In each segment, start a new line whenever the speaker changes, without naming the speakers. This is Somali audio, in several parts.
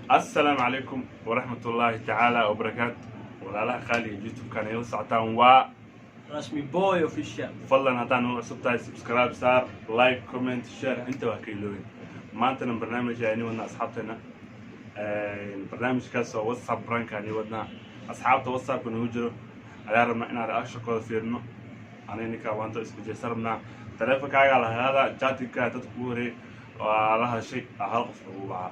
Assalaamu calaykum waraxmat ullaahi tacaala wabarakaatu. Walaalaha qaaliga YouTube-kan ila socotaan waa
Rasmi Boy Official.
Fadlan haddaan noo cusub tahay, subscribe saar, like, comment, share, inta waa ka iloobin. Maantana barnaamij ayaan wadnaa asxaabteena, barnaamijkaas oo WhatsApp prank aan wadnaa. Asxaabta WhatsAppka nagu jiro ayaa rabnaa inaan reactionkooda fiirino. Aniga ninkaa waanta isku jeesa rabnaa. Taleefonkaagaa la hadaada, chattingka dadka ugu horeeyay waa la hadashay, hal qof lagu wacaa,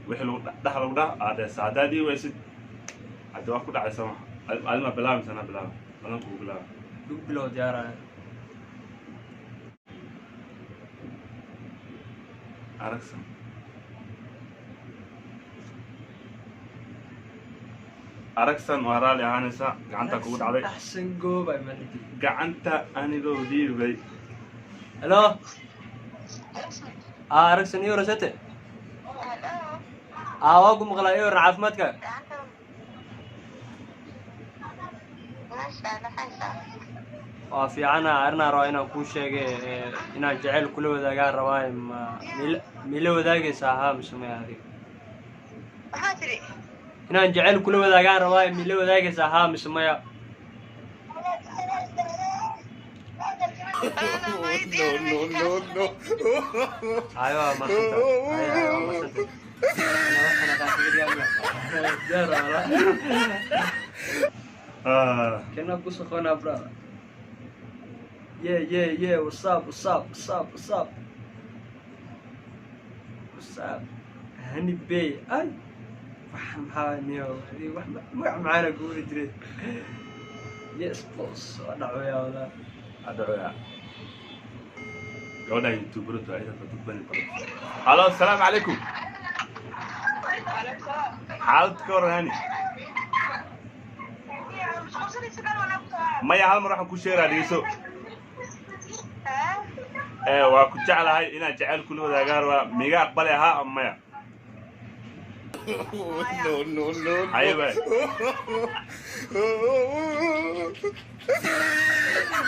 wixii lagu dhex lagu dhah aad dhehaysa. Haddaad ii weysid, haddi waa ku dhacaysa. Ma adima bilaabaysa? Anaa bilaaba, adan kugu bilaaba.
Lagu bilow diyaaraya.
Aragsan, aragsan, waa raalli ahaanaysaa, gacanta kugu dhacday.
Axsan goobay ma dhigi.
Gacanta anigoo dhiibay.
Hello. Ah, aragsan iyo rasate. Ah, waa ku maqlaa iyo caafimaadka. Waa fiicana. Arrinaa rabaa inaan kuu sheegay, inaan jacayl kula wadaagaan rabaa. Ma mila wadaagaysaa, haa mise maya adiga? Inaan jacayl kula wadaagaan rabaa, mila wadaagaysaa, haa mise maya?
No, no, no, no.
Hayo, waa madsanta. Hayo, hayo, waa madsanta. Diyaar waa la. Kana ku soconaa, brother. Yeah, yeah, yeah, what's up, what's up, what's up, what's up, what's up? Hani Bay. Ay, wax maxaa niyo adiga, wax magac macaana ku wadi jiray. Yes boss, waa dhacwaya walaa.
Adhacoya gabadhan youtuberadu ay dad badan badan. Halo, asalaamu calaykum. Xaalad ka waran, Hani? Maya, hal mar waxaan ku sheegaa, dhegeyso. Waa ku jeclahay, inaan jeceyl kula wadaagaan rabaa. Miga aqbali, ahaa ama maya?
No, no, no.
Haye, baay.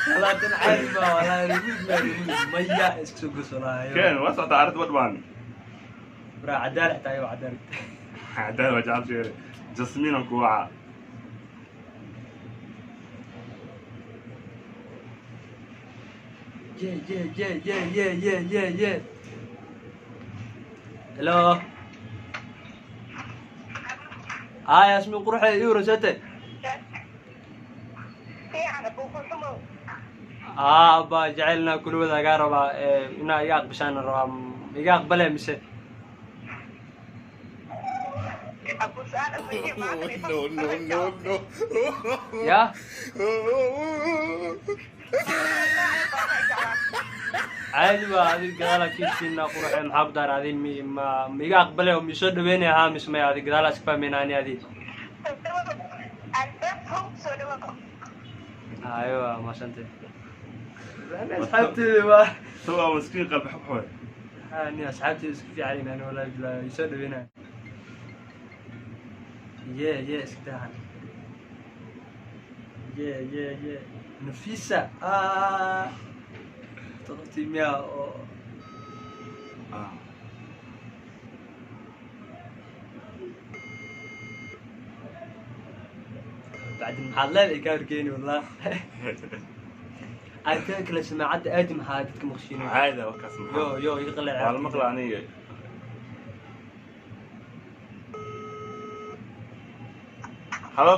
Walaa tan caadi ma, walaa rimuud ma rimuud maya iska soo goos walaa.
Keen waa socdaa arrinta wadhmaan.
Bra, cadaal xitaa ayo cadaal.
Cadaan waa jecel sheegay. Jasmiinan ku wacaa.
Yeah, yeah, yeah, yeah, yeah, yeah, yeah, yeah. Hello. Ah, Yasmin quruxay iyo rasate. Ah, abba, jecelna kula wadaagaa rabaa, inaa iga aqbashaan rabaa. Iga aqbale mise?
No, no, no, no.
Ya caadi waa adig gadaala kiishiina quruxe. Maxaa ku daar adin mi ma ma iga aqbale oo misoo dhaweynaya, haa mise maya? Adig gadaala iska fahmayna ani adi. Ayo, maasante asxaabteeda waa.
Isagoo miskiin qalbi xub xubay.
Ni asxaabteeda isku fiican ani, wallahi billahi isoo dhaweynaya. Yeah, yeah, iska daacan. Yeah, yeah, yeah. Nafisa, ah, toqobtii miyaa oo?
Ah.
Bacdin maxaad leedahay kaa horgeeni wallah. Arrintan kale samaacadda aadi maxaa dadka maqshiinay?
Caadi warkaas.
Yo.
Maxaa?
Yo, iga qalec.
Waa la maqla aniga. Halo,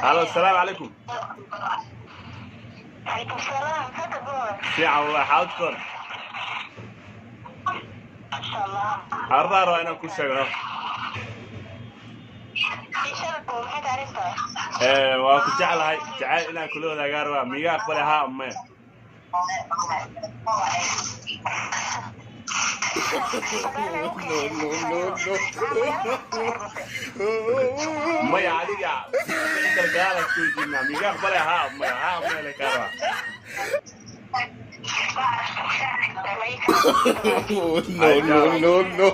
halo, asalaamu calaykum. Fiican wallahi, xaalad koor. Arrintaa rabaa inaan ku sheegno. Waa ku jeclahay, jeceyl inaan kula wadaagaa rabaa. Miga aqbali, haa ama maya?
No, no, no, no.
Maya, adiga wixii kale gadaal aan isku weydiinaa. Miga aqbali, haa ama maya? Haa ama maya la kaa rabaa.
No, no, no, no.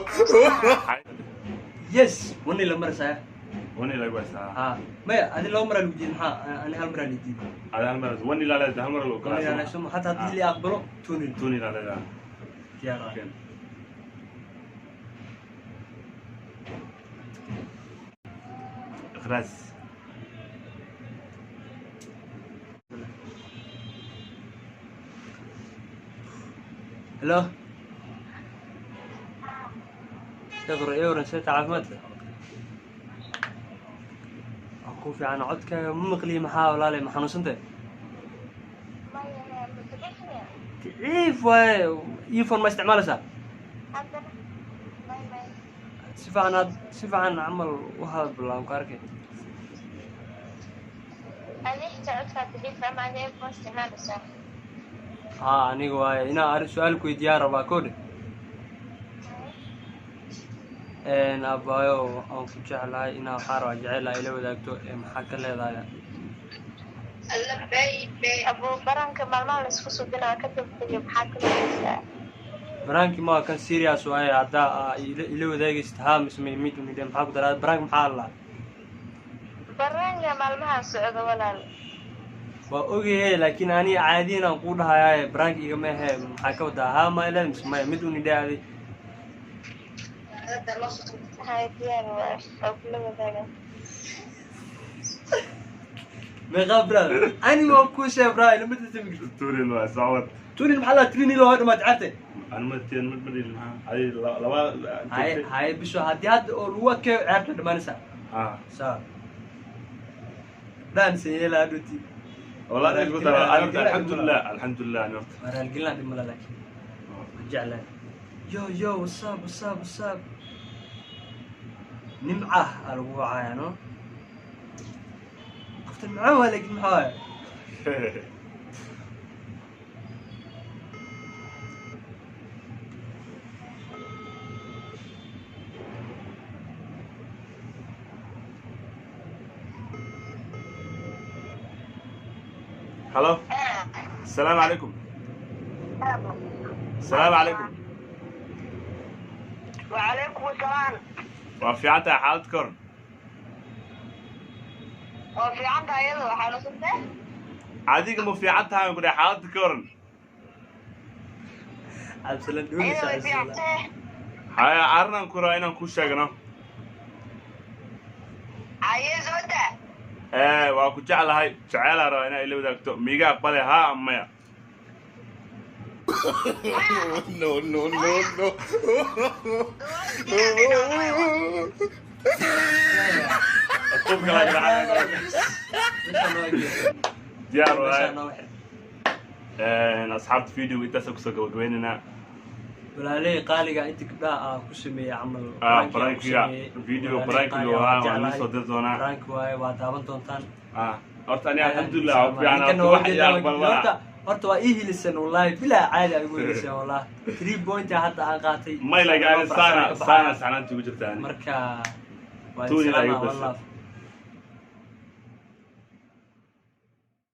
Yes, wani la marasaya.
Wani lagu haysaa.
Ha, maya, adi laba maraa lagu diiday. Maxaa ani hal maraa la diiday?
Adi hal mar, wani laa leedahay, hal mar loo
wani
kala.
Laa suma hataa haddii la aqbalo 2-0.
2-0 laa leedahay.
Diyaar waa.
Keen. Shaqraas.
Hello, iqra, ii seeta caafimaadka? Waa ku fiican. Codkaaga ma maqliyi. Maxaa, walaalay, ma xanuunsantay? Daciif waaye. Earphone ma isticmaalaysaa? Si fiican aad si fiican camal u hadal, aan ku arkay.
Adeegta codkaa daciif ama adeeg ma isticmaalaysaa?
Haa, aniga waaye. Inaa arrin su-aal ku weydiiyaa rabaa koodhe. Abaayo, aan ku jeclahay. Inaa waxaa rabaa jecel ila wadaagto ee maxaa ka leedahay?
Abuu, baranka maalmaha la isku subinaa ka dambeeyo, maxaa ka leedaysaa?
Prank-i ma kan serious waaye. Haddaa aa ila wadaagaysid haa mise mid midhe, maxaa ku daraa? Prank maxaa la
Baranka maalmaha socda, walaal.
Waa ogahe, laakiin aniga caadiyan aan kuu dhahayaaye, prank igama ahe. Maxaa ka wadaa? Haa ma ilaa mise maya, mid unidhe adi.
Hay, diyaar waay, oo kula wadaaga.
Meeqaa, brother? Ani waa kuu sheeg, brother, ilama tartami kartid.
2-0 waa socod.
2-0 maxaa la 3-0 waa dhamaad carte.
Anuma teen ma dhilin, maxaa adi laba.
Haye haye, bisho haddii hadda oo lagu adkeeyo ciyaarta dhamaanaysaa.
Ah.
Saa dhaan seyeela adhuti.
والله انا قلت الحمد لله، الحمد لله، انا horta.
Waa raalgelinaa, dhib male, laakiin waan jeclahay. Yo yo, what's up, what's up, what's up? Nimca aa lagu wacayaa. No, qoftan macaan waa, laakiin maxaa waaye?
Hello, السلام عليكم، السلام عليكم.
وعليكم السلام.
Waa fiican tahay? Xaalad kor?
Waa fiican tahay iyada, waxaa nusantay.
Adiga ma fiican tahay ku dhahay? Xaalad ka waran?
Cabsalan.
Iyada way fiican
dhuunaysa.
tahay.
Haya, arrinaan ku rabaa inaan kuu sheegno.
Aye, soo daa.
Ee, waa ku jeclahay. Jeceelaa rabaa inaa ila wadaagto. Miiga aqbale haa ama maya?
No, no, no, no.
Qofka la garaacayo. Diyaar waaye. Asxaabta, video intaas kusoo gabagabaynaynaa.
Walaaley qaaliga, inta gabdhaha aa ku sameeyey camal.
Ah, prank-iga, video prank-iga waa noo soo diri doonaa.
Prank waaye, waa daawan doontaan.
Ah, horta ani alxamdulilah waa fiican.
Ninkan
horta wax
waa
ii aqbal
horta
malaha.
Horta waa ii hilisan, wallahi bilaa caadi ay igu hilisan, wallahi 3 point hadda aan qaatay.
May, laakiin ani saana saana saanaanta ugu jirta ani.
Marka waa
2-0
salaama
igu
wallah.